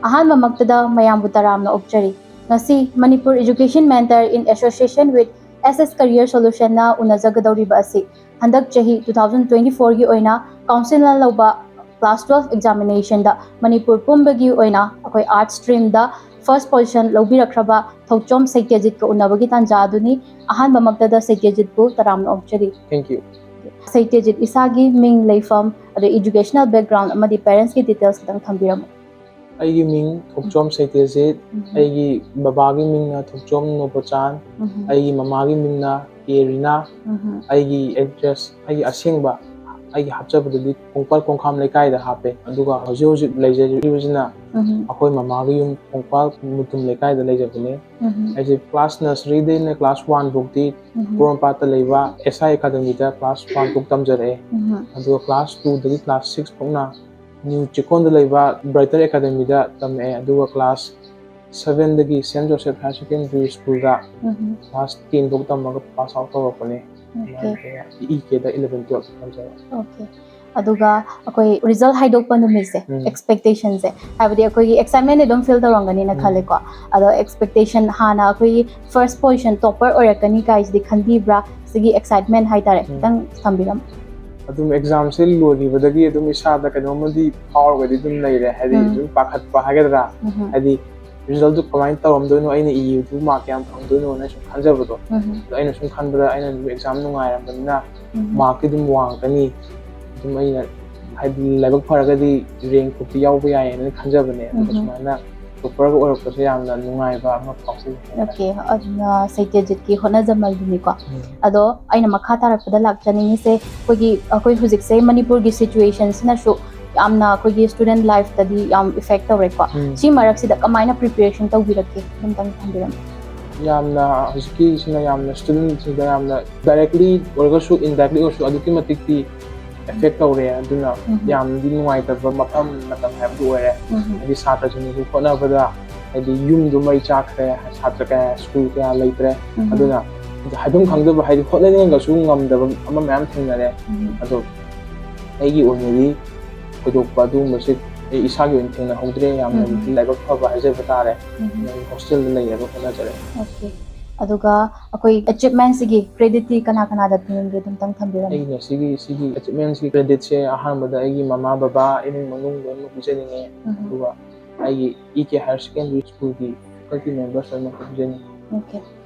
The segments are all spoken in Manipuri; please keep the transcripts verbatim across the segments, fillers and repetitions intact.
ꯑꯍꯥꯟꯕꯃꯛꯇꯗ ꯃꯌꯥꯝꯕꯨ ꯇꯔꯥꯝꯅ ꯑꯣꯛꯆꯔꯤ꯫ ꯉꯁꯤ Manipur Education Mentor in Association with S S Career Solution ꯅ ꯎꯅꯖꯒꯗꯧꯔꯤꯕ ꯑꯁꯤ ꯍꯟꯗꯛ ꯆꯍꯤ two thousand twenty four ꯒꯤ ꯑꯣꯏꯅ council ꯅ ꯂꯧꯕ class twelve examination ꯗ ꯃꯅꯤꯄꯨꯔ ꯄꯨꯝꯕꯒꯤ ꯑꯣꯏꯅ ꯑꯩꯈꯣꯏ arts stream ꯗ first position ꯂꯧꯕꯤꯔꯛꯈ꯭ꯔꯕ ꯊꯣꯛꯆꯣꯝ ꯁꯩꯇ꯭ꯌꯖꯤꯠꯀ ꯎꯅꯕꯒꯤ ꯇꯥꯟꯖꯥ ꯑꯗꯨꯅꯤ꯫ ꯑꯍꯥꯟꯕꯃꯛꯇꯗ ꯁꯩꯇ꯭ꯌꯖꯤꯠꯄꯨ ꯇꯔꯥꯝꯅ ꯑꯣꯛꯆꯔꯤ꯫ Thank you. ꯁꯩꯇ꯭ꯌꯖꯤꯠ, ꯏꯁꯥꯒꯤ ꯃꯤꯡ, ꯂꯩꯐꯝ, ꯑꯗꯩ educational background ꯑꯃꯗꯤ parents ꯀꯤ details ꯈꯤꯇꯪ ꯊꯝꯕꯤꯔꯝꯃꯨ꯫ ꯑꯩꯒꯤ ꯃꯤꯡ ꯊꯣꯛꯆꯣꯝ ꯁꯩꯇ꯭ꯌꯖꯤꯠ꯫ ꯎꯝ꯫ ꯑꯩꯒꯤ ꯕꯕꯥꯒꯤ ꯃꯤꯡꯅ ꯊꯣꯛꯆꯣꯝ ꯅꯣꯕꯣꯆꯥꯟ꯫ ꯎꯝ꯫ ꯑꯩꯒꯤ ꯃꯃꯥꯒꯤ ꯃꯤꯡꯅ ꯀꯦ ꯔꯤꯅꯥ꯫ ꯎꯝ꯫ ꯑꯩꯒꯤ address, ꯑꯩꯒꯤ ꯑꯁꯦꯡꯕ, ꯑꯩꯒꯤ ꯍꯥꯞꯆꯕꯗꯗꯤ ꯀꯣꯡꯄꯥꯜ ꯀꯣꯡꯈꯥꯝ ꯂꯩꯀꯥꯏꯗ ꯍꯥꯞꯄꯦ꯫ ꯑꯗꯨꯒ ꯍꯧꯖꯤꯛ ꯍꯧꯖꯤꯛ ꯂꯩꯖꯔꯤꯕꯁꯤꯅ ꯎꯝ꯫ ꯑꯩꯈꯣꯏ ꯃꯃꯥꯒꯤ ꯌꯨꯝ ꯀꯣꯡꯄꯥꯜ ꯃꯨꯇꯨꯝ ꯂꯩꯀꯥꯏꯗ ꯂꯩꯖꯕꯅꯦ꯫ ꯎꯝ꯫ ꯑꯩꯁꯦ class nursery ꯗꯩꯅ class one ꯐꯥꯎꯗꯤ ꯎꯝ꯫ ꯄꯣꯔꯣꯝꯄꯥꯠꯇ ꯂꯩꯕ S I Academy the class one ꯐꯥꯎ ꯇꯝꯖꯔꯛꯑꯦ꯫ ꯎꯝ꯫ ꯑꯗꯨꯒ class two ꯗꯒꯤ class six ꯐꯥꯎꯅ New ꯆꯦꯛꯀꯣꯟꯗ ꯂꯩꯕ Brighter Academy ꯗ ꯇꯝꯃꯛꯑꯦ꯫ ꯑꯗꯨꯒ class seven ꯗꯒꯤ Saint Joseph Higher Secondary School ꯗ ꯎꯝ꯫ class ten ꯐꯥꯎ ꯇꯝꯃꯒ pass out ꯇꯧꯔꯛꯄꯅꯦ꯫ Okay. E K ꯗ eleven twelve ꯇꯝꯖꯔꯛꯑꯦ꯫ Okay. ꯑꯗꯨꯒ ꯑꯩꯈꯣꯏ result ꯍꯥꯏꯗꯣꯛꯄ ꯅꯨꯃꯤꯠꯁꯦ, ꯎꯝ꯫ expectation ꯁꯦ, ꯍꯥꯏꯕꯗꯤ ꯑꯩꯈꯣꯏꯒꯤ excitement ꯑꯗꯨꯝ feel ꯇꯧꯔꯝꯒꯅꯤꯅ ꯎꯝ꯫ ꯈꯜꯂꯦꯀꯣ꯫ ꯑꯗꯣ expectation, ꯍꯥꯟꯅ ꯑꯩꯈꯣꯏꯒꯤ first position topper ꯑꯣꯏꯔꯛꯀꯅꯤ ꯀꯥꯏꯁꯤꯗꯤ ꯈꯟꯕꯤꯕ꯭ꯔꯥ? ꯁꯤꯒꯤ excitement ꯍꯥꯏꯇꯥꯔꯦ, ꯎꯝ꯫ ꯈꯤꯇꯪ ꯊꯝꯕꯤꯔꯝꯃꯨ꯫ ꯑꯗꯨꯝ exam ꯁꯦ ꯂꯣꯏꯈꯤꯕꯗꯒꯤ ꯑꯗꯨꯝ ꯏꯁꯥꯗ ꯀꯩꯅꯣꯝꯃꯗꯤ ꯐꯥꯎꯔꯒꯗꯤ ꯑꯗꯨꯝ ꯂꯩꯔꯦ, ꯍꯥꯏꯗꯤ ꯎꯝ꯫ ꯑꯗꯨꯝ ꯄꯥꯈꯠꯄ ꯍꯥꯏꯒꯗ꯭ꯔꯥ, ꯎꯝ꯫ ꯍꯥꯏꯗꯤ result ꯇꯨ ꯀꯃꯥꯏꯅ ꯇꯧꯔꯝꯗꯣꯏꯅꯣ, ꯑꯩꯅ ꯏꯕꯗꯨ mark ꯀꯌꯥꯝ ꯐꯪꯗꯣꯏꯅꯣꯅ ꯁꯨꯝ ꯈꯟꯖꯕꯗꯣ꯫ ꯎꯝ꯫ ꯑꯗꯣ ꯑꯩꯅ ꯁꯨꯝ ꯈꯟꯕꯗ ꯑꯩꯅ ꯑꯗꯨꯝ exam ꯅꯨꯡꯉꯥꯏꯔꯝꯕꯅꯤꯅ ꯎꯝ꯫ mark ꯇꯤ ꯑꯗꯨꯝ ꯋꯥꯡꯉꯛꯀꯅꯤ, ꯑꯗꯨꯝ ꯑꯩꯅ ꯍꯥꯏꯗꯤ ꯂꯥꯏꯕꯛ ꯐꯔꯒꯗꯤ rank ꯐꯥꯎꯗꯤ ꯌꯥꯎꯕ ꯌꯥꯏꯌꯦꯅ ꯈꯟꯖꯕꯅꯦ꯫ ꯑꯗꯨꯒ ꯎꯝ꯫ ꯁꯨꯃꯥꯏꯅ topper ꯒ ꯑꯣꯏꯔꯛꯄꯁꯦ ꯌꯥꯝꯅ ꯅꯨꯡꯉꯥꯏꯕ ꯑꯃ ꯐꯥꯎꯖꯩ꯫ Okay, ꯑꯗꯨꯅ ꯁꯩꯇ꯭ꯌꯖꯤꯠꯀꯤ ꯍꯣꯠꯅꯖꯃꯜꯗꯨꯅꯤꯀꯣ꯫ ꯎꯝ꯫ ꯑꯗꯣ ꯑꯩꯅ ꯃꯈꯥ ꯇꯥꯔꯛꯄꯗ ꯂꯥꯛꯆꯅꯤꯡꯉꯤꯁꯦ, ꯑꯩꯈꯣꯏꯒꯤ, ꯑꯩꯈꯣꯏ ꯍꯧꯖꯤꯛꯁꯦ ꯃꯅꯤꯄꯨꯔꯒꯤ situation ꯁꯤꯅꯁꯨ ꯌꯥꯝꯅ ꯑꯩꯈꯣꯏꯒꯤ student life ꯇꯗꯤ ꯌꯥꯝ effect ꯇꯧꯔꯦꯀꯣ꯫ ꯎꯝ꯫ ꯁꯤ ꯃꯔꯛꯁꯤꯗ ꯀꯃꯥꯏꯅ preparation ꯇꯧꯕꯤꯔꯛꯀꯦ? ꯑꯗꯨꯝꯇꯪ ꯊꯝꯕꯤꯔꯝꯃꯨ꯫ ꯌꯥꯝꯅ ꯍꯧꯖꯤꯛꯀꯤꯁꯤꯅ ꯌꯥꯝꯅ student ꯁꯤꯡꯗ ꯌꯥꯝꯅ directly ꯑꯣꯏꯔꯒꯁꯨ indirectly ꯑꯣꯏꯔꯁꯨ ꯑꯗꯨꯛꯀꯤ ꯃꯇꯤꯛꯇꯤ effect ꯇꯧꯔꯦ꯫ ꯑꯗꯨꯅ ꯎꯝ꯫ ꯌꯥꯝꯅꯗꯤ ꯅꯨꯡꯉꯥꯏꯇꯕ ꯃꯐꯝ ꯃꯇꯝ ꯍꯥꯏꯕꯗꯨ ꯑꯣꯏꯔꯦ꯫ ꯎꯝ꯫ ꯍꯥꯏꯗꯤ ꯁꯥꯇ꯭ꯔꯁꯤꯡꯅꯁꯨ ꯍꯣꯠꯅꯕꯗ ꯍꯥꯏꯗꯤ ꯌꯨꯝꯗꯣ ꯃꯩ ꯆꯥꯛꯈ꯭ꯔꯦ, ꯁꯥꯇ꯭ꯔ ꯀꯌꯥ, school ꯀꯌꯥ ꯂꯩꯇ꯭ꯔꯦ꯫ ꯎꯝ꯫ ꯑꯗꯨꯅ ꯍꯥꯏꯐꯝ ꯈꯪꯗꯕ, ꯍꯥꯏꯗꯤ ꯍꯣꯠꯅꯅꯤꯡꯉꯒꯁꯨ ꯉꯝꯗꯕ ꯑꯃ ꯃꯌꯥꯝ ꯊꯦꯡꯅꯔꯦ꯫ ꯎꯝ꯫ ꯑꯗꯣ ꯑꯩꯒꯤ ꯑꯣꯏꯅꯗꯤ ꯊꯣꯏꯗꯣꯛꯄ ꯑꯗꯨꯒꯨꯝꯕꯁꯦ ꯑꯩ ꯏꯁꯥꯒꯤ ꯑꯣꯏꯅ ꯊꯦꯡꯅꯍꯧꯗ꯭ꯔꯦ꯫ ꯌꯥꯝꯅ ꯎꯝ꯫ ꯂꯥꯏꯕꯛ ꯐꯕ ꯍꯥꯏꯖꯕ ꯇꯥꯔꯦ꯫ ꯎꯝ꯫ ꯑꯩ ꯍꯣꯁꯇꯦꯜꯗ ꯂꯩꯔꯒ ꯍꯣꯠꯅꯖꯔꯦ꯫ ꯑꯣꯀꯦ꯫ ꯑꯗꯨꯒ ꯑꯩꯈꯣꯏ ꯑꯦꯆꯤꯞꯃꯦꯟꯁꯤꯒꯤ ꯀ꯭ꯔꯦꯗꯤꯠꯇꯤ ꯀꯅꯥ ꯀꯅꯥꯗ ꯄꯤꯅꯤꯡꯒꯦ? ꯑꯗꯨꯝꯇꯪ ꯊꯝꯕꯤꯔꯝꯃꯣ꯫ ꯑꯩꯅ ꯁꯤꯒꯤ ꯁꯤꯒꯤ ꯑꯦꯆꯤꯞꯃꯦꯟꯁꯀꯤ ꯀ꯭ꯔꯦꯗꯤꯠꯁꯦ ꯑꯍꯥꯟꯕꯗ ꯑꯩꯒꯤ ꯃꯃꯥ ꯕꯕꯥ, ꯏꯃꯨꯡ ꯃꯅꯨꯡ ꯂꯣꯏꯅꯃꯛ ꯄꯤꯖꯅꯤꯡꯉꯦ꯫ ꯎꯝ꯫ ꯑꯗꯨꯒ ꯑꯩꯒꯤ ꯏ ꯀꯦ ꯍꯥꯌꯔ ꯁꯦꯀꯦꯟꯗꯔꯤ ꯁ꯭ꯀꯨꯜꯒꯤ ꯐꯦꯀꯜꯇꯤ ꯃꯦꯝꯕꯔꯁ ꯂꯣꯏꯅꯃꯛ ꯄꯤꯖꯅꯤꯡꯉꯦ꯫ ꯑꯣꯀꯦ꯫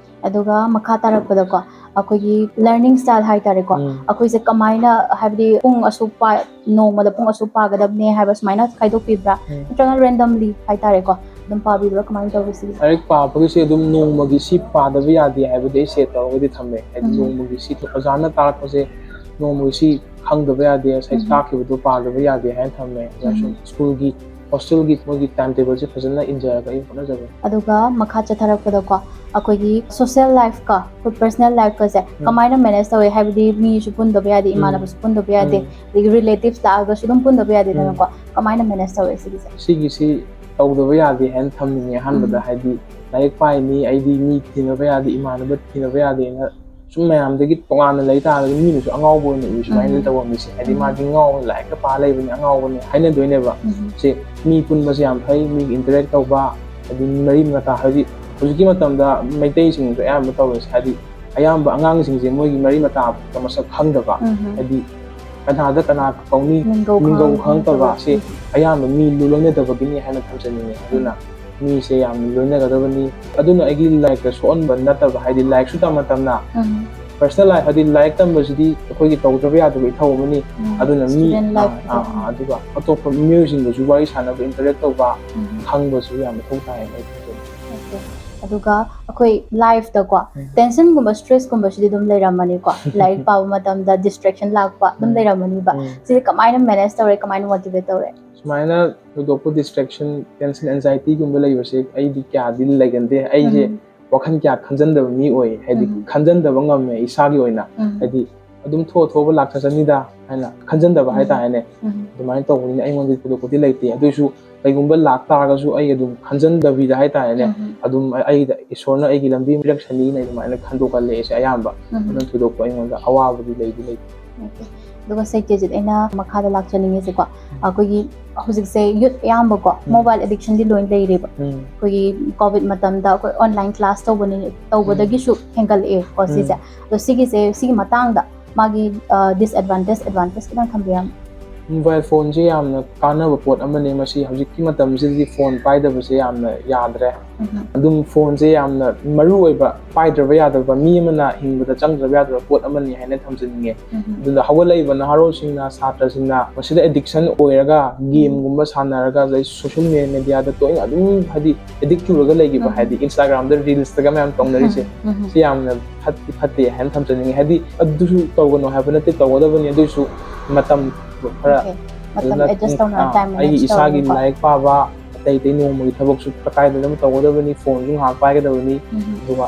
ꯑꯗꯨꯒ ꯃꯈꯥ ꯇꯥꯔꯛꯄꯗꯀꯣ, ꯑꯩꯈꯣꯏꯒꯤ ꯂꯔꯅꯤꯡ ꯁ꯭ꯇꯥꯏꯜ ꯍꯥꯏꯇꯥꯔꯦꯀꯣ, ꯎꯝ꯫ ꯑꯩꯈꯣꯏꯁꯦ ꯀꯃꯥꯏꯅ, ꯍꯥꯏꯕꯗꯤ ꯄꯨꯡ ꯑꯁꯨꯛ ꯄꯥ-, ꯅꯣꯡꯃꯗ ꯄꯨꯡ ꯑꯁꯨꯛ ꯄꯥꯒꯗꯕꯅꯦ ꯍꯥꯏꯕ ꯁꯨꯃꯥꯏꯅ ꯈꯥꯏꯗꯣꯛꯄꯤꯕ꯭ꯔꯥ? ꯎꯝ꯫ ꯅꯠꯇ꯭ꯔꯒ ꯔꯦꯟꯗꯝꯂꯤ ꯍꯥꯏꯇꯥꯔꯦꯀꯣ, ꯑꯗꯨꯝ ꯄꯥꯕꯤꯕ꯭ꯔꯥ? ꯀꯃꯥꯏꯅ ꯇꯧꯒꯦ ꯁꯤꯒꯤꯁꯦ? ꯂꯥꯏꯔꯤꯛ ꯄꯥꯕꯒꯤꯁꯦ ꯑꯗꯨꯝ ꯅꯣꯡꯃꯒꯤ ꯁꯤ ꯄꯥꯗꯕ ꯌꯥꯗꯦ ꯍꯥꯏꯕꯗꯤ ꯑꯩ ꯁꯦꯠ ꯇꯧꯔꯒꯗꯤ ꯊꯝꯃꯦ꯫ ꯍꯥꯏꯗꯤ ꯎꯝ꯫ ꯅꯣꯡꯃꯒꯤ ꯁꯤ ꯑꯣꯖꯥꯅ ꯇꯥꯛꯂꯛꯄꯁꯦ ꯅꯣꯡꯃꯒꯤ ꯁꯤ ꯈꯪꯗꯕ ꯌꯥꯗꯦ, ꯉꯁꯥꯏ ꯎꯝ꯫ ꯇꯥꯛꯈꯤꯕꯗꯣ ꯄꯥꯗꯕ ꯌꯥꯗꯦ ꯍꯥꯏꯅ ꯊꯝꯃꯦ꯫ ꯑꯗꯨꯒ ꯁꯨꯝ ꯎꯝ꯫ ꯁ꯭ꯀꯨꯜꯒꯤ ꯍꯣꯁꯇꯦꯜꯒꯤ ꯃꯣꯏꯒꯤ ꯇꯥꯏꯝ ꯇꯦꯕꯜꯁꯦ ꯐꯖꯅ ꯏꯟꯖꯔꯒ ꯑꯩ ꯍꯣꯠꯅꯖꯕꯅꯤ꯫ ꯑꯗꯨꯒ ꯃꯈꯥ ꯆꯠꯊꯔꯛꯄꯗꯀꯣ, ꯑꯩꯈꯣꯏꯒꯤ ꯁꯣꯁꯤꯌꯦꯜ ꯂꯥꯏꯐꯀ ꯑꯩꯈꯣꯏ ꯄꯔꯁꯣꯅꯦꯜ ꯂꯥꯏꯐꯀꯁꯦ ꯎꯝ꯫ ꯀꯃꯥꯏꯅ ꯃꯦꯅꯦꯖ ꯇꯧꯋꯦ? ꯍꯥꯏꯕꯗꯤ ꯃꯤꯁꯨ ꯄꯨꯟꯗꯕ ꯌꯥꯗꯦ, ꯎꯝ꯫ ꯏꯃꯥꯟꯅꯕꯁꯨ ꯄꯨꯟꯗꯕ ꯌꯥꯗꯦ, ꯎꯝ꯫ ꯑꯗꯒꯤ ꯔꯤꯂꯦꯇꯤꯚꯁ ꯂꯥꯛꯑꯒꯁꯨ ꯑꯗꯨꯝ ꯄꯨꯟꯗꯕ ꯌꯥꯗꯦꯗꯅꯀꯣ꯫ ꯀꯃꯥꯏꯅ ꯃꯦꯅꯦꯖ ꯇꯧꯋꯦ ꯁꯤꯒꯤꯁꯦ? ꯁꯤꯒꯤꯁꯤ ꯇꯧꯗꯕ ꯌꯥꯗꯦ ꯍꯥꯏꯅ ꯊꯝꯅꯤꯡꯉꯦ꯫ ꯑꯍꯥꯟꯕꯗ ꯎꯝ꯫ ꯍꯥꯏꯗꯤ ꯂꯥꯏꯔꯤꯛ ꯄꯥꯏꯅꯤ, ꯑꯩꯗꯤ ꯃꯤ ꯊꯤꯅꯕ ꯌꯥꯗꯦ, ꯏꯃꯥꯟꯅꯕ ꯊꯤꯅꯕ ꯌꯥꯗꯦꯅ ꯁꯨꯝ ꯃꯌꯥꯝꯗꯒꯤ ꯇꯣꯉꯥꯟꯅ ꯂꯩ ꯇꯥꯔꯒꯗꯤ ꯃꯤꯅꯁꯨ ꯑꯉꯥꯎꯕ ꯑꯣꯏꯅ ꯎꯏ꯫ ꯁꯨꯃꯥꯏꯅ ꯎꯝ꯫ ꯇꯧꯕ ꯃꯤꯁꯦ, ꯍꯥꯏꯗꯤ ꯎꯝ꯫ ꯃꯥꯗꯤ ꯉꯥꯎꯕ, ꯂꯥꯏꯔꯤꯛꯀ ꯄꯥ ꯂꯩꯕꯅꯤ, ꯑꯉꯥꯎꯕꯅꯤ ꯍꯥꯏꯅꯗꯣꯏꯅꯦꯕ꯫ ꯎꯝ꯫ ꯁꯤ ꯃꯤ ꯄꯨꯟꯕꯁꯦ ꯌꯥꯝ ꯐꯩ, ꯃꯤꯒ ꯏꯟꯇꯔꯦꯛ ꯇꯧꯕ, ꯍꯥꯏꯗꯤ ꯃꯔꯤ ꯃꯇꯥ, ꯍꯥꯏꯗꯤ ꯍꯧꯖꯤꯛꯀꯤ ꯃꯇꯝꯗ ꯃꯩꯇꯩꯁꯤꯡꯁꯨ ꯑꯌꯥꯝꯕ ꯇꯧꯔꯤꯁꯦ, ꯍꯥꯏꯗꯤ ꯑꯌꯥꯝꯕ ꯑꯉꯥꯡꯁꯤꯡꯁꯦ ꯃꯣꯏꯒꯤ ꯃꯔꯤ ꯃꯇꯥ ꯃꯁꯛ ꯈꯪꯗꯕ, ꯎꯝ꯫ ꯍꯥꯏꯗꯤ ꯀꯅꯥꯗ ꯀꯅꯥ ꯀꯧꯅꯤ, ꯃꯤꯡꯒꯧ ꯃꯤꯡꯒꯧ ꯈꯪ-, ꯈꯪꯉꯛꯇꯕ, ꯈꯪꯉꯛꯇꯕ꯫ ꯁꯤ ꯑꯌꯥꯝꯕ ꯃꯤ ꯂꯣꯏꯅꯗꯕꯒꯤꯅꯤ ꯍꯥꯏꯅ ꯊꯝꯖꯅꯤꯡꯉꯦ꯫ ꯑꯗꯨꯅ ꯃꯤꯁꯦ ꯌꯥꯝ ꯂꯣꯏꯅꯒꯗꯕꯅꯤ꯫ ꯑꯗꯨꯅ ꯑꯩꯒꯤ ꯂꯥꯏꯔꯤꯛꯇ ꯁꯣꯛꯍꯟꯕ ꯅꯠꯇꯕ, ꯍꯥꯏꯗꯤ ꯂꯥꯏꯔꯤꯛꯁꯨ ꯇꯝꯅ ꯇꯝꯅ ꯎꯝ꯫ ꯄꯔꯁꯣꯅꯦꯜ ꯂꯥꯏꯐ, ꯍꯥꯏꯗꯤ ꯂꯥꯏꯔꯤꯛ ꯇꯝꯕꯁꯤꯗꯤ ꯑꯩꯈꯣꯏꯒꯤ ꯇꯧꯗꯕ ꯌꯥꯗꯕ ꯏꯊꯧ ꯑꯃꯅꯤ꯫ ꯎꯝ꯫ ꯑꯗꯨꯅ ꯃꯤ, Student ꯑꯥ, life ꯑꯥ, ꯑꯥ, ꯑꯗꯨꯒ ꯑꯇꯣꯞꯄ ꯃꯤꯑꯣꯏꯁꯤꯡꯗꯁꯨ ꯋꯥꯔꯤ ꯁꯥꯟꯅꯕ, ꯏꯟꯇꯔꯦꯛ ꯇꯧꯕ, ꯎꯝ꯫ ꯈꯪꯕꯁꯨ ꯌꯥꯝ ꯃꯊꯧ ꯇꯥꯏ ꯍꯥꯏꯅ ꯈꯟꯖꯩ꯫ ꯑꯣꯀꯦ꯫ ꯑꯗꯨꯒ ꯑꯩꯈꯣꯏ ꯂꯥꯏꯐꯇꯀꯣ, ꯎꯝ꯫ ꯇꯦꯟꯁꯟꯒꯨꯝꯕ, ꯁ꯭ꯇ꯭ꯔꯦꯁꯀꯨꯝꯕꯁꯤꯗꯤ ꯑꯗꯨꯝ ꯂꯩꯔꯝꯃꯅꯤꯀꯣ, ꯂꯥꯏꯔꯤꯛ ꯄꯥꯕ ꯃꯇꯝꯗ ꯗꯤꯁꯇ꯭ꯔꯦꯛꯁꯟ ꯂꯥꯛꯄ ꯑꯗꯨꯝ ꯎꯝ꯫ ꯂꯩꯔꯝꯃꯅꯤꯕ꯫ ꯎꯝ꯫ ꯁꯤꯁꯦ ꯀꯃꯥꯏꯅ ꯃꯦꯅꯦꯖ ꯇꯧꯔꯦ, ꯀꯃꯥꯏꯅ ꯃꯣꯇꯤꯚꯦꯠ ꯇꯧꯔꯦ? ꯁꯨꯃꯥꯏꯅ ꯊꯣꯏꯗꯣꯛꯄ ꯗꯤꯁꯇ꯭ꯔꯦꯛꯁꯟ, ꯇꯦꯟꯁꯟ, ꯑꯦꯟꯖꯥꯏꯇꯤꯒꯨꯝꯕ ꯂꯩꯕꯁꯦ ꯑꯩꯗꯤ ꯀꯌꯥꯗꯤ ꯂꯩꯒꯟꯗꯦ꯫ ꯑꯩꯁꯦ ꯎꯝ꯫ ꯋꯥꯈꯜ ꯀꯌꯥ ꯈꯟꯖꯟꯗꯕ ꯃꯤ ꯑꯣꯏ, ꯍꯥꯏꯗꯤ ꯎꯝ꯫ ꯈꯟꯖꯟꯗꯕ ꯉꯝꯃꯦ ꯏꯁꯥꯒꯤ ꯑꯣꯏꯅ꯫ ꯎꯝ꯫ ꯍꯥꯏꯗꯤ ꯑꯗꯨꯝ ꯊꯣꯛꯑ ꯊꯣꯛꯑꯕ ꯂꯥꯛꯆꯁꯅꯤꯗ ꯍꯥꯏꯅ ꯈꯟꯖꯟꯗꯕ ꯎꯝ꯫ ꯍꯥꯏꯇꯥꯔꯦꯅꯦ꯫ ꯎꯝ꯫ ꯑꯗꯨꯃꯥꯏꯅ ꯇꯧꯕꯅꯤꯅ ꯑꯩꯉꯣꯟꯗꯗꯤ ꯊꯣꯏꯗꯣꯛꯄꯗꯤ ꯂꯩꯇꯦ꯫ ꯑꯗꯨꯏꯁꯨ ꯀꯩꯒꯨꯝꯕ ꯂꯥꯛꯇꯥꯔꯒꯁꯨ ꯑꯩ ꯑꯗꯨꯝ ꯈꯟꯖꯟꯗꯕꯤꯗ ꯍꯥꯏꯇꯥꯔꯦꯅꯦ, ꯎꯝ꯫ ꯑꯗꯨꯝ ꯑꯩꯗ ꯏꯁꯣꯔꯅ ꯑꯩꯒꯤ ꯂꯝꯕꯤ ꯑꯃ ꯄꯤꯔꯛꯁꯅꯤꯅ ꯑꯩ ꯑꯗꯨꯃꯥꯏꯅ ꯈꯟꯗꯣꯛꯀꯜꯂꯦ ꯑꯩꯁꯦ ꯑꯌꯥꯝꯕ꯫ ꯎꯝ꯫ ꯑꯗꯨꯅ ꯊꯣꯏꯗꯣꯛꯄ ꯑꯩꯉꯣꯟꯗ ꯑꯋꯥꯕꯗꯤ ꯂꯩꯗꯤ ꯂꯩꯇꯦ꯫ ꯑꯣꯀꯦ꯫ ꯑꯗꯨꯒ ꯁꯩ ꯇꯦꯖꯤꯠ, ꯑꯩꯅ ꯃꯈꯥꯗ ꯂꯥꯛꯆꯅꯤꯡꯉꯤꯁꯦꯀꯣ, ꯑꯩꯈꯣꯏꯒꯤ ꯍꯧꯖꯤꯛꯁꯦ youth ꯑꯌꯥꯝꯕꯀꯣ ꯎꯝ. mobile addictionꯗꯤ ꯂꯣꯏ ꯂꯩꯔꯦꯕ꯫ ꯎꯝ. ꯑꯩꯈꯣꯏꯒꯤ COVID ꯃꯇꯝꯗ ꯑꯩꯈꯣꯏ online class ꯇꯧꯕꯅꯤ, ꯇꯧꯕꯗꯒꯤꯁꯨ ꯍꯦꯟꯒꯠꯂꯛꯑꯦꯀꯣ ꯎꯝ. ꯁꯤꯁꯦ꯫ ꯑꯗꯣ ꯁꯤꯒꯤꯁꯦ, ꯁꯤꯒꯤ ꯃꯇꯥꯡꯗ ꯃꯥꯒꯤ disadvantage, advantage ꯈꯤꯇꯪ ꯊꯝꯕꯤꯔꯝꯃꯣ꯫ Mobile phoneꯁꯦ ꯌꯥꯝꯅ ꯀꯥꯟꯅꯕ ꯄꯣꯠ ꯑꯃꯅꯦ꯫ ꯃꯁꯤ ꯍꯧꯖꯤꯛꯀꯤ ꯃꯇꯝꯁꯤꯗꯗꯤ phone ꯄꯥꯏꯗꯕꯁꯦ ꯌꯥꯝꯅ ꯌꯥꯗ꯭ꯔꯦ꯫ ꯎꯝ. ꯑꯗꯨꯝ phoneꯁꯦ ꯌꯥꯝꯅ ꯃꯔꯨ ꯑꯣꯏꯕ, ꯄꯥꯏꯗ꯭ꯔꯕ ꯌꯥꯗꯕ, ꯃꯤ ꯑꯃꯅ ꯍꯤꯡꯕꯗ ꯆꯪꯗ꯭ꯔꯕ ꯌꯥꯗꯕ ꯄꯣꯠ ꯑꯃꯅꯤ ꯍꯥꯏꯅ ꯊꯝꯖꯅꯤꯡꯉꯦ꯫ ꯎꯝ. ꯑꯗꯨꯅ ꯍꯧꯒꯠꯂꯛꯏꯕ ꯅꯍꯥꯔꯣꯜꯁꯤꯡꯅ, ꯁꯥꯇ꯭ꯔꯁꯤꯡꯅ ꯃꯁꯤꯗ addiction ꯑꯣꯏꯔꯒ gameꯒꯨꯝꯕ ꯁꯥꯟꯅꯔꯒ, ꯑꯗꯩ social mediaꯗ ꯇꯣꯏꯅ ꯑꯗꯨꯝ ꯍꯥꯏꯗꯤ addict ꯆꯨꯔꯒ ꯂꯩꯈꯤꯕ, ꯎꯝ. ꯍꯥꯏꯗꯤ Instagramꯗ reelsꯇꯒ ꯃꯌꯥꯝ ꯇꯧꯅꯔꯤꯁꯦ, ꯎꯝ. ꯁꯤ ꯌꯥꯝꯅ ꯐꯠꯇꯤ ꯐꯠꯇꯦ ꯍꯥꯏꯅ ꯊꯝꯖꯅꯤꯡꯉꯤ꯫ ꯍꯥꯏꯗꯤ ꯑꯗꯨꯁꯨ ꯇꯧꯒꯅꯨ ꯍꯥꯏꯕ ꯅꯠꯇꯦ, ꯇꯧꯒꯗꯕꯅꯤ꯫ ꯑꯗꯨꯏꯁꯨ ꯃꯇꯝ ꯈꯔ Okay. ꯃꯇꯝ ꯑꯗꯨꯅ, adjust ꯇꯧꯅꯔ ꯑꯥ, time ꯑꯩꯒꯤ manage ꯏꯁꯥꯒꯤ ꯇꯧꯔꯒꯀꯣ꯫ ꯂꯥꯏꯔꯤꯛ ꯄꯥꯕ, ꯑꯇꯩ ꯑꯇꯩ ꯅꯣꯡꯃꯒꯤ ꯊꯕꯛꯁꯨ ꯇꯉꯥꯏ ꯐꯗꯅ ꯇꯧꯒꯗꯕꯅꯤ, phoneꯁꯨ ꯉꯥꯏꯍꯥꯛ ꯄꯥꯏꯒꯗꯕꯅꯤ꯫ ꯎꯝ. ꯑꯗꯨꯒ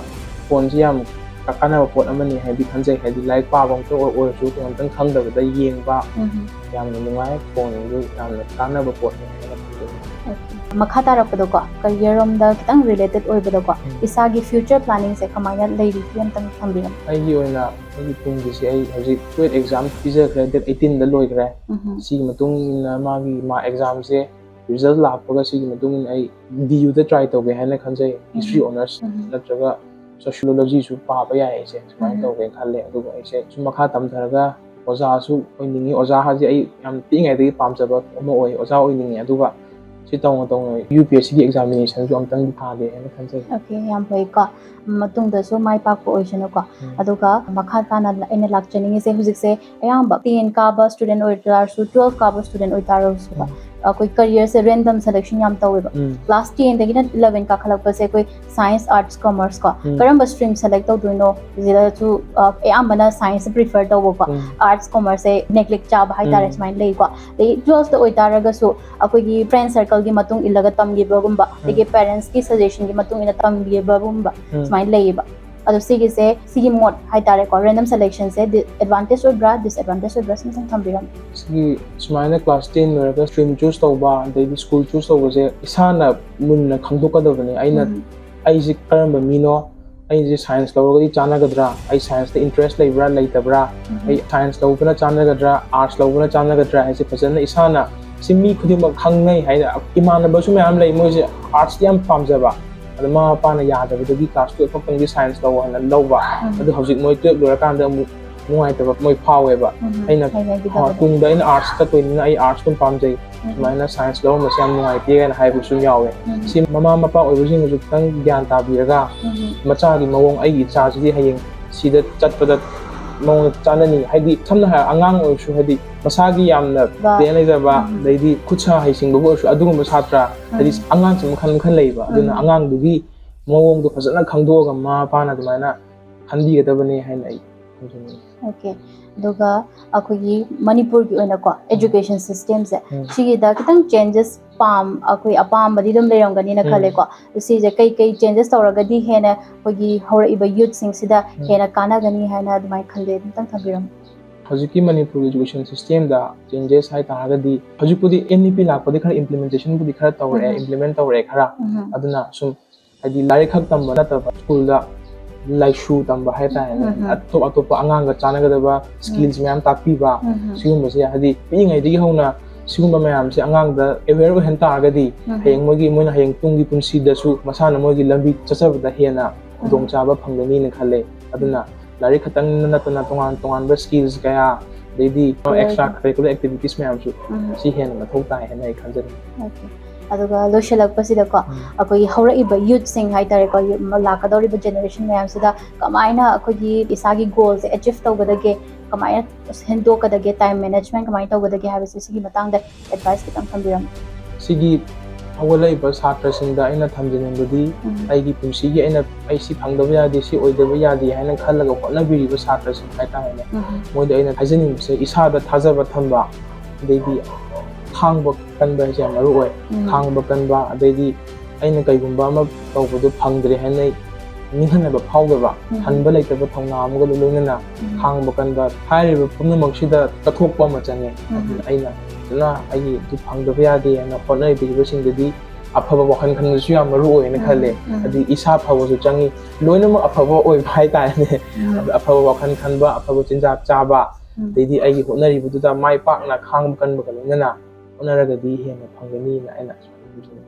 phoneꯁꯤ ꯌꯥꯝ ꯀꯥꯟꯅꯕ ꯄꯣꯠ ꯑꯃꯅꯤ ꯍꯥꯏꯗꯤ ꯈꯟꯖꯩ꯫ ꯍꯥꯏꯗꯤ ꯂꯥꯏꯔꯤꯛ ꯄꯥꯕ ꯑꯃꯇ ꯑꯣꯏꯔꯁꯨ, ꯀꯩꯅꯣꯝꯇꯪ ꯈꯪꯗꯕꯗ ꯌꯦꯡꯕ, ꯎꯝ. ꯌꯥꯝꯅ ꯅꯨꯡꯉꯥꯏ꯫ Phoneꯁꯤ ꯌꯥꯝꯅ ꯀꯥꯟꯅꯕ ꯄꯣꯠꯅꯤ ꯍꯥꯏꯅ ꯈꯟꯖꯩ꯫ Okay. ꯃꯈꯥ ꯇꯥꯔꯛꯄꯗꯀꯣ, career ꯔꯣꯝꯗ ꯈꯤꯇꯪ related ꯑꯣꯏꯕꯗꯀꯣ, ꯎꯝ. ꯏꯁꯥꯒꯤ future planningꯁꯦ ꯀꯃꯥꯏꯅ ꯂꯩꯔꯤꯒꯦ ꯑꯝꯇꯪ ꯊꯝꯕꯤꯔꯝꯃꯣ꯫ ꯑꯩꯒꯤ ꯑꯣꯏꯅ ꯑꯩꯒꯤ ꯇꯨꯡꯒꯤꯁꯦ, ꯑꯩ ꯍꯧꯖꯤꯛ TET exam ꯄꯤꯖꯈ꯭ꯔꯦ, date eighteenꯗ ꯂꯣꯏꯈ꯭ꯔꯦ꯫ ꯎꯝ. ꯁꯤꯒꯤ ꯃꯇꯨꯡ ꯏꯟꯅ ꯃꯥꯒꯤ ꯃꯥ examꯁꯦ result ꯂꯥꯛꯄꯒ ꯁꯤꯒꯤ ꯃꯇꯨꯡ ꯏꯟꯅ ꯑꯩ DUꯗ try ꯇꯧꯒꯦ ꯍꯥꯏꯅ ꯈꯟꯖꯩ꯫ History ꯎꯝ. honours ꯎꯝ. ꯅꯠꯇ꯭ꯔꯒ sociologyꯁꯨ ꯄꯥꯕ ꯌꯥꯏ ꯑꯩꯁꯦ, ꯁꯨꯃꯥꯏꯅ ꯎꯝ. ꯇꯧꯒꯦꯅ ꯈꯜꯂꯦ꯫ ꯑꯗꯨꯒ ꯑꯩꯁꯦ ꯁꯨꯝ ꯃꯈꯥ ꯇꯝꯊꯔꯒ ꯑꯣꯖꯥꯁꯨ ꯑꯣꯏꯅꯤꯡꯉꯤ꯫ ꯑꯣꯖꯥ ꯍꯥꯏꯁꯦ ꯑꯩ ꯌꯥꯝ ꯄꯤꯛꯏꯉꯩꯗꯒꯤ ꯄꯥꯝꯖꯕ ꯑꯃ ꯑꯣꯏ, ꯑꯣꯖꯥ ꯑꯣꯏꯅꯤꯡꯉꯤ꯫ ꯑꯗꯨꯒ ꯁꯤ ꯇꯧꯅ ꯇꯧꯅ UPSCꯒꯤ examinationꯁꯨ ꯑꯝꯇꯪꯗꯤ ꯊꯥꯒꯦ ꯍꯥꯏꯅ ꯈꯟꯖꯩ꯫ Okay, ꯌꯥꯝ ꯐꯩꯀꯣ꯫ ꯃꯇꯨꯡꯗꯁꯨ ꯃꯥꯏ ꯄꯥꯛꯄ ꯑꯣꯏꯁꯅꯨꯀꯣ꯫ ꯎꯝ. ꯑꯗꯨꯒ ꯃꯈꯥ ꯇꯥꯅ ꯑꯩꯅ ꯂꯥꯛꯆꯅꯤꯡꯉꯤꯁꯦ, ꯍꯧꯖꯤꯛꯁꯦ ꯑꯌꯥꯝꯕ ten ꯀꯥꯕ student ꯑꯣꯏꯇꯥꯔꯁꯨ, twelve ꯀꯥꯕ student ꯑꯣꯏꯇꯥꯔꯁꯨꯀꯣ, ꯎꯝ. ꯑꯩꯈꯣꯏ careerꯁꯦ random selection ꯌꯥꯝ ꯇꯧꯋꯦꯕ꯫ ꯎꯝ. Class tenꯗꯒꯤꯅ eleven ꯀꯥꯈꯠꯂꯛꯄꯁꯦ ꯑꯩꯈꯣꯏ science, arts, commerce ꯀꯣ, ꯎꯝ. ꯀꯔꯝꯕ stream select ꯇꯧꯗꯣꯏꯅꯣ ꯁꯤꯗꯁꯨ, ꯑ, ꯑꯌꯥꯝꯕꯅ scienceꯁꯦ prefer ꯇꯧꯕꯀꯣ꯫ ꯎꯝ. Arts, commerceꯁꯦ neglect ꯆꯥꯕ ꯍꯥꯏꯇꯥꯔꯦ, ꯎꯝ. ꯁꯨꯃꯥꯏꯅ ꯂꯩꯀꯣ꯫ ꯑꯗꯩ twelveꯇ ꯑꯣꯏꯇꯥꯔꯒꯁꯨ ꯑꯩꯈꯣꯏꯒꯤ friend circleꯒꯤ ꯃꯇꯨꯡ ꯏꯜꯂꯒ ꯇꯝꯈꯤꯕꯒꯨꯝꯕ, ꯑꯗꯒꯤ parentsꯀꯤ suggestionꯒꯤ ꯃꯇꯨꯡ ꯏꯟꯅ ꯇꯝꯈꯤꯕꯒꯨꯝꯕ ꯎꯝ. ꯁꯨꯃꯥꯏꯅ ꯂꯩꯌꯦꯕ꯫ ꯑꯗꯣ ꯁꯤꯒꯤꯁꯦ, ꯁꯤꯒꯤ mode ꯍꯥꯏꯇꯥꯔꯦꯀꯣ, random selectionꯁꯦ ꯗꯤ-, advantage ꯑꯣꯏꯕ꯭ꯔꯥ, disadvantage ꯑꯣꯏꯕ꯭ꯔꯥ, ꯁꯤꯝꯇꯪ ꯊꯝꯕꯤꯔꯝꯃꯣ꯫ ꯁꯤꯒꯤ ꯁꯨꯃꯥꯏꯅ class ten ꯂꯣꯏꯔꯒ stream choose ꯇꯧꯕ, ꯑꯗꯩꯗꯤ school choose ꯇꯧꯕꯁꯦ ꯏꯁꯥꯅ ꯃꯨꯟꯅ ꯈꯪꯗꯣꯛꯀꯗꯕꯅꯤ꯫ ꯑꯩꯅ, ꯎꯝ. ꯑꯩꯁꯦ ꯀꯔꯝꯕ ꯃꯤꯅꯣ, ꯑꯩꯁꯦ ꯁꯥꯏꯟꯁ ꯂꯧꯔꯒꯗꯤ ꯆꯥꯟꯅꯒꯗ꯭ꯔꯥ, ꯑꯩ ꯁꯥꯏꯟꯁꯇ ꯏꯟꯇꯔꯦꯁ ꯂꯩꯕ꯭ꯔꯥ ꯂꯩꯇꯕ꯭ꯔꯥ, ꯑꯩ ꯁꯥꯏꯟꯁ ꯂꯧꯕꯅ ꯆꯥꯟꯅꯒꯗ꯭ꯔꯥ, ꯑꯥꯔꯠꯁ ꯂꯧꯕꯅ ꯆꯥꯟꯅꯒꯗ꯭ꯔꯥ ꯍꯥꯏꯁꯦ ꯐꯖꯅ ꯏꯁꯥꯅ, ꯁꯤ ꯃꯤ ꯈꯨꯗꯤꯡꯃꯛ ꯈꯪꯅꯩ ꯍꯥꯏꯅ꯫ ꯏꯃꯥꯟꯅꯕꯁꯨ ꯃꯌꯥꯝ ꯂꯩ, ꯃꯣꯏꯁꯦ ꯑꯥꯔꯠꯁꯇꯤ ꯌꯥꯝ ꯄꯥꯝꯖꯕ, ꯑꯗꯣ ꯃꯃꯥ ꯃꯄꯥꯅ ꯌꯥꯗꯕꯗꯒꯤ ꯀ꯭ꯂꯥꯁ ꯇꯨꯌꯦꯜꯐ ꯐꯥꯎꯇꯪꯗꯤ ꯁꯥꯏꯟꯁ ꯂꯧ ꯍꯥꯏꯅ ꯂꯧꯕ꯫ ꯑꯗꯨ ꯍꯧꯖꯤꯛ ꯃꯣꯏ ꯇꯨꯌꯦꯜꯐ ꯂꯣꯏꯔꯀꯥꯟꯗ ꯑꯃꯨꯛ ꯅꯨꯡꯉꯥꯏꯇꯕ ꯃꯣꯏ ꯐꯥꯎꯋꯦꯕ꯫ ꯑꯩꯅ ꯍꯩꯅꯈꯤꯗꯕꯗꯣ꯫ ꯇꯨꯡꯗ ꯑꯩꯅ ꯑꯥꯔꯠꯁ ꯆꯠꯇꯣꯏꯅꯤꯅ ꯑꯩ ꯑꯥꯔꯠꯁ ꯑꯗꯨꯝ ꯄꯥꯝꯖꯩ, ꯁꯨꯃꯥꯏꯅ ꯁꯥꯏꯟꯁ ꯂꯧꯔꯝꯕꯁꯦ ꯌꯥꯝ ꯅꯨꯡꯉꯥꯏꯇꯦ ꯀꯥꯏꯅ ꯍꯥꯏꯕꯁꯨ ꯌꯥꯎꯋꯦ꯫ ꯁꯤ ꯃꯃꯥ ꯃꯄꯥ ꯑꯣꯏꯕꯁꯤꯡꯅꯁꯨ ꯈꯤꯇꯪ ꯒ꯭ꯌꯥꯟ ꯇꯥꯕꯤꯔꯒ ꯃꯆꯥꯒꯤ ꯃꯑꯣꯡ, ꯑꯩꯒꯤ ꯏꯆꯥꯁꯤꯗꯤ ꯍꯌꯦꯡ ꯁꯤꯗ ꯆꯠꯄꯗ ꯃꯉꯣꯟꯗ ꯆꯥꯅꯅꯤ, ꯍꯥꯏꯗꯤ ꯁꯝꯅ ꯍꯥꯏꯔ ꯑꯉꯥꯡ ꯑꯣꯏꯔꯁꯨ, ꯍꯥꯏꯗꯤ ꯃꯁꯥꯒꯤ ꯌꯥꯝꯅ ꯕꯥ꯫ ꯇꯦꯂꯦꯟ ꯂꯩꯖꯕ, ꯑꯗꯩꯗꯤ ꯈꯨꯠ ꯁꯥ ꯍꯩꯁꯤꯡꯕꯕꯨ ꯑꯣꯏꯔꯁꯨ, ꯑꯗꯨꯒꯨꯝꯕ ꯁꯥꯇ꯭ꯔ, ꯍꯥꯏꯗꯤ ꯑꯉꯥꯡꯁꯦ ꯃꯈꯜ ꯃꯈꯜ ꯂꯩꯌꯦꯕ꯫ ꯑꯗꯨꯅ ꯑꯉꯥꯡꯗꯨꯒꯤ ꯃꯑꯣꯡꯗꯣ ꯐꯖꯅ ꯈꯪꯗꯣꯛꯑꯒ ꯃꯃꯥ ꯃꯄꯥꯅ ꯑꯗꯨꯃꯥꯏꯅ ꯈꯟꯕꯤꯒꯗꯕꯅꯦ ꯍꯥꯏꯅ ꯑꯩ ꯈꯟꯖꯅꯤꯡꯉꯤ꯫ ꯑꯣꯀꯦ꯫ ꯑꯗꯨꯒ ꯑꯩꯈꯣꯏꯒꯤ ꯃꯅꯤꯄꯨꯔꯒꯤ ꯑꯣꯏꯅꯀꯣ, ꯑꯦꯖꯨꯀꯦꯁꯟ ꯁꯤꯁꯇꯦꯝꯁꯦ, ꯁꯤꯒꯤꯗ ꯈꯤꯇꯪ ꯆꯦꯟꯖꯦꯁ ꯄꯥꯝ ꯑꯩꯈꯣꯏ ꯑꯄꯥꯝꯕꯗꯤ ꯑꯗꯨꯝ ꯂꯩꯔꯝꯒꯅꯤꯅ ꯈꯜꯂꯦꯀꯣ꯫ ꯑꯗꯨ ꯁꯤꯁꯦ ꯀꯩ ꯀꯩ ꯆꯦꯟꯖꯦꯁ ꯇꯧꯔꯒꯗꯤ ꯍꯦꯟꯅ ꯑꯩꯈꯣꯏꯒꯤ ꯍꯧꯔꯛꯏꯕ ꯌꯨꯠꯁꯤꯡꯁꯤꯗ ꯍꯦꯟꯅ ꯀꯥꯟꯅꯒꯅꯤ ꯍꯥꯏꯅ ꯑꯗꯨꯃꯥꯏꯅ ꯈꯜꯂꯦ? ꯑꯗꯨꯝꯇꯪ ꯊꯝꯕꯤꯔꯝꯃꯨ꯫ ꯍꯧꯖꯤꯛꯀꯤ ꯃꯅꯤꯄꯨꯔꯒꯤ ꯏꯖꯨꯀꯦꯁꯟ ꯁꯤꯁꯇꯦꯝꯗ ꯆꯦꯟꯖꯦꯁ ꯍꯥꯏ ꯇꯥꯔꯒꯗꯤ, ꯍꯧꯖꯤꯛꯄꯨꯗꯤ ꯑꯦꯟ ꯏ ꯄꯤ ꯂꯥꯛꯄꯗꯤ ꯈꯔ ꯏꯝꯄ꯭ꯂꯤꯃꯦꯟꯇꯦꯁꯟꯕꯨꯗꯤ ꯈꯔ ꯇꯧꯔꯛꯑꯦ, ꯏꯝꯄ꯭ꯂꯤꯃꯦꯟ ꯇꯧꯔꯛꯑꯦ ꯈꯔ꯫ ꯑꯗꯨꯅ ꯁꯨꯝ ꯍꯥꯏꯗꯤ ꯂꯥꯏꯔꯤꯛ ꯈꯛ ꯇꯝꯕ ꯅꯠꯇꯕ, ꯁ꯭ꯀꯨꯜꯗ ꯂꯥꯏꯁꯨ ꯇꯝꯕ ꯍꯥꯏꯇꯥꯔꯦꯅꯦ, ꯑꯇꯣꯞ ꯑꯇꯣꯞꯄ ꯑꯉꯥꯡꯒ ꯆꯥꯟꯅꯒꯗꯕ ꯁ꯭ꯀꯤꯜꯁ ꯃꯌꯥꯝ ꯇꯥꯛꯄꯤꯕ, ꯁꯤꯒꯨꯝꯕꯁꯦ ꯍꯥꯏꯗꯤ ꯄꯤꯛꯏꯉꯩꯗꯒꯤ ꯍꯧꯅ ꯁꯤꯒꯨꯝꯕ ꯃꯌꯥꯝꯁꯦ ꯑꯉꯥꯡꯗ ꯑꯦꯋꯦꯌꯔ ꯑꯣꯏꯍꯟ ꯇꯥꯔꯒꯗꯤ, ꯍꯌꯦꯡ ꯃꯣꯏꯒꯤ, ꯃꯣꯏꯅ ꯍꯌꯦꯡ ꯇꯨꯡꯒꯤ ꯄꯨꯟꯁꯤꯗꯁꯨ ꯃꯁꯥꯅ ꯃꯣꯏꯒꯤ ꯂꯝꯕꯤ ꯆꯠꯆꯕꯗ ꯍꯦꯟꯅ ꯈꯨꯗꯣꯡꯆꯥꯕ ꯐꯪꯒꯅꯤꯅ ꯈꯜꯂꯦ꯫ ꯑꯗꯨꯅ ꯂꯥꯏꯔꯤꯛ ꯈꯛꯇꯪ ꯅꯠꯇꯅ ꯇꯣꯉꯥꯟ ꯇꯣꯉꯥꯟꯕ ꯁ꯭ꯀꯤꯜꯁ ꯀꯌꯥ, ꯑꯗꯩꯗꯤ ꯑꯦꯛꯁꯇ꯭ꯔꯥ ꯀꯔꯤꯀꯨꯂꯔ ꯑꯦꯛꯇꯤꯚꯤꯇꯤꯁ ꯃꯌꯥꯝꯁꯨ ꯁꯤ ꯍꯦꯟꯅ ꯃꯊꯧ ꯇꯥꯏ ꯍꯥꯏꯅ ꯑꯩ ꯈꯟꯖꯅꯤꯡꯉꯤ꯫ ꯑꯣꯀꯦ꯫ ꯑꯗꯨꯒ ꯂꯣꯏꯁꯤꯜꯂꯛꯄꯁꯤꯗꯀꯣ, ꯑꯩꯈꯣꯏꯒꯤ ꯍꯧꯔꯛꯏꯕ ꯌꯨꯠꯁꯤꯡ ꯍꯥꯏꯇꯥꯔꯦꯀꯣ, ꯂꯥꯛꯀꯗꯧꯔꯤꯕ ꯖꯦꯅꯦꯔꯦꯁꯟ ꯃꯌꯥꯝꯁꯤꯗ ꯀꯃꯥꯏꯅ ꯑꯩꯈꯣꯏꯒꯤ ꯏꯁꯥꯒꯤ ꯒꯣꯜꯁꯦ ꯑꯦꯆꯤꯞ ꯇꯧꯒꯗꯒꯦ, ꯀꯃꯥꯏꯅ ꯍꯦꯟꯗꯣꯛꯀꯗꯒꯦ, ꯇꯥꯏꯝ ꯃꯦꯅꯦꯖꯃꯦꯟ ꯀꯃꯥꯏꯅ ꯇꯧꯒꯗꯒꯦ ꯍꯥꯏꯕꯁꯦ, ꯁꯤꯒꯤ ꯃꯇꯥꯡꯗ ꯑꯦꯗꯚꯥꯏꯁ ꯈꯤꯇꯪ ꯊꯝꯕꯤꯔꯝꯃꯨ꯫ ꯁꯤꯒꯤ ꯍꯧꯒꯠꯂꯛꯏꯕ ꯁꯥꯇ꯭ꯔꯁꯤꯡꯗ ꯑꯩꯅ ꯊꯝꯖꯅꯤꯡꯕꯗꯤ, ꯑꯩꯒꯤ ꯄꯨꯟꯁꯤꯒꯤ ꯑꯩꯅ ꯑꯩ ꯁꯤ ꯐꯪꯗꯕ ꯌꯥꯗꯦ, ꯁꯤ ꯑꯣꯏꯗꯕ ꯌꯥꯗꯦ ꯍꯥꯏꯅ ꯈꯜꯂꯒ ꯍꯣꯠꯅꯕꯤꯔꯤꯕ ꯁꯥꯇ꯭ꯔꯁꯤꯡ ꯍꯥꯏꯇꯥꯔꯦꯅꯦ, ꯃꯣꯏꯗ ꯑꯩꯅ ꯍꯥꯏꯖꯅꯤꯡꯕꯁꯦ, ꯏꯁꯥꯗ ꯊꯥꯖꯕ ꯊꯝꯕ, ꯑꯗꯩꯗꯤ ꯈꯥꯡꯕ ꯀꯟꯕ ꯍꯥꯏꯁꯦ ꯌꯥꯝ ꯃꯔꯨ ꯑꯣꯏ꯫ ꯈꯥꯡꯕ ꯀꯟꯕ, ꯑꯗꯩꯗꯤ ꯑꯩꯅ ꯀꯩꯒꯨꯝꯕ ꯑꯃ ꯇꯧꯕꯗꯣ ꯐꯪꯗ꯭ꯔꯦ ꯍꯥꯏꯅ ꯅꯤꯡꯍꯟꯅꯕ ꯐꯥꯎꯗꯕ, ꯍꯟꯕ ꯂꯩꯇꯕ ꯊꯧꯅꯥ ꯑꯃꯒ ꯂꯣꯏꯅꯅ ꯈꯥꯡꯕ ꯀꯟꯕ, ꯍꯥꯏꯔꯤꯕ ꯄꯨꯝꯅꯃꯛꯁꯤꯗ ꯀꯠꯊꯣꯛꯄ ꯑꯃ ꯆꯪꯉꯦ꯫ ꯑꯗꯨꯅ ꯑꯩꯅ ꯐꯖꯅ ꯑꯩꯒꯤ ꯑꯗꯨ ꯐꯪꯗꯕ ꯌꯥꯗꯦ ꯍꯥꯏꯅ ꯍꯣꯠꯅꯕꯤꯔꯤꯕꯁꯤꯡꯗꯗꯤ ꯑꯐꯕ ꯋꯥꯈꯜ ꯈꯟꯕꯁꯨ ꯌꯥꯝ ꯃꯔꯨ ꯑꯣꯏꯌꯦꯅ ꯎꯝ, ꯈꯜꯂꯦ꯫ ꯎꯝ꯫ ꯑꯗꯩ ꯏꯁꯥ ꯐꯕꯁꯨ ꯆꯪꯉꯤ, ꯂꯣꯏꯅꯃꯛ ꯑꯐꯕ ꯑꯣꯏꯕ ꯍꯥꯏꯇꯥꯔꯦꯅꯦ꯫ ꯎꯝ꯫ ꯑꯐꯕ ꯋꯥꯈꯜ ꯈꯟꯕ, ꯑꯐꯕ ꯆꯤꯟꯖꯥꯛ ꯆꯥꯕ, ꯎꯝ꯫ ꯑꯗꯩꯗꯤ ꯑꯩꯒꯤ ꯍꯣꯠꯅꯔꯤꯕꯗꯨꯗ ꯃꯥꯏ ꯄꯥꯛꯅ ꯈꯥꯡꯕ ꯀꯟꯕꯒ ꯂꯣꯏꯅꯅ ꯍꯣꯠꯅꯔꯒꯗꯤ ꯍꯦꯟꯅ ꯐꯪꯒꯅꯤꯅ ꯑꯩꯅ ꯑꯁꯨꯝ ꯈꯟꯖꯩ꯫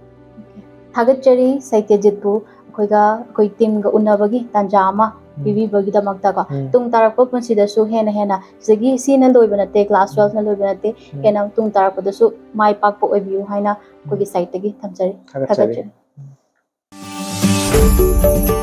ꯊꯥꯒꯠꯆꯔꯤ ꯁꯩꯇ꯭ꯌꯖꯤꯠꯄꯨ ꯑꯩꯈꯣꯏꯒ, ꯑꯩꯈꯣꯏ ꯇꯤꯝꯒ ꯎꯅꯕꯒꯤ ꯇꯥꯟꯖꯥ ꯑꯃ ꯎꯝ꯫ ꯄꯤꯕꯤꯕꯒꯤꯗꯃꯛꯇꯀꯣ꯫ ꯎꯝ꯫ ꯇꯨꯡ ꯇꯥꯔꯛꯄ ꯄꯨꯟꯁꯤꯗꯁꯨ ꯍꯦꯟꯅ ꯍꯦꯟꯅ ꯁꯤꯗꯒꯤ, ꯁꯤꯅ ꯂꯣꯏꯕ ꯅꯠꯇꯦ, ꯀ꯭ꯂꯥꯁ ꯇꯨꯋꯦꯜꯐꯅ ꯂꯣꯏꯕ ꯅꯠꯇꯦ, ꯎꯝ꯫ ꯍꯦꯟꯅ ꯇꯨꯡ ꯇꯥꯔꯛꯄꯗꯁꯨ ꯃꯥꯏ ꯄꯥꯛꯄ ꯑꯣꯏꯕꯤꯌꯨ ꯍꯥꯏꯅ ꯑꯩꯈꯣꯏꯒꯤ ꯁꯥꯏꯠꯇꯒꯤ ꯊꯝꯖꯔꯤ꯫ ꯊꯥꯒꯠꯆꯔꯤ꯫ ꯊꯥꯒꯠꯆꯔꯤ꯫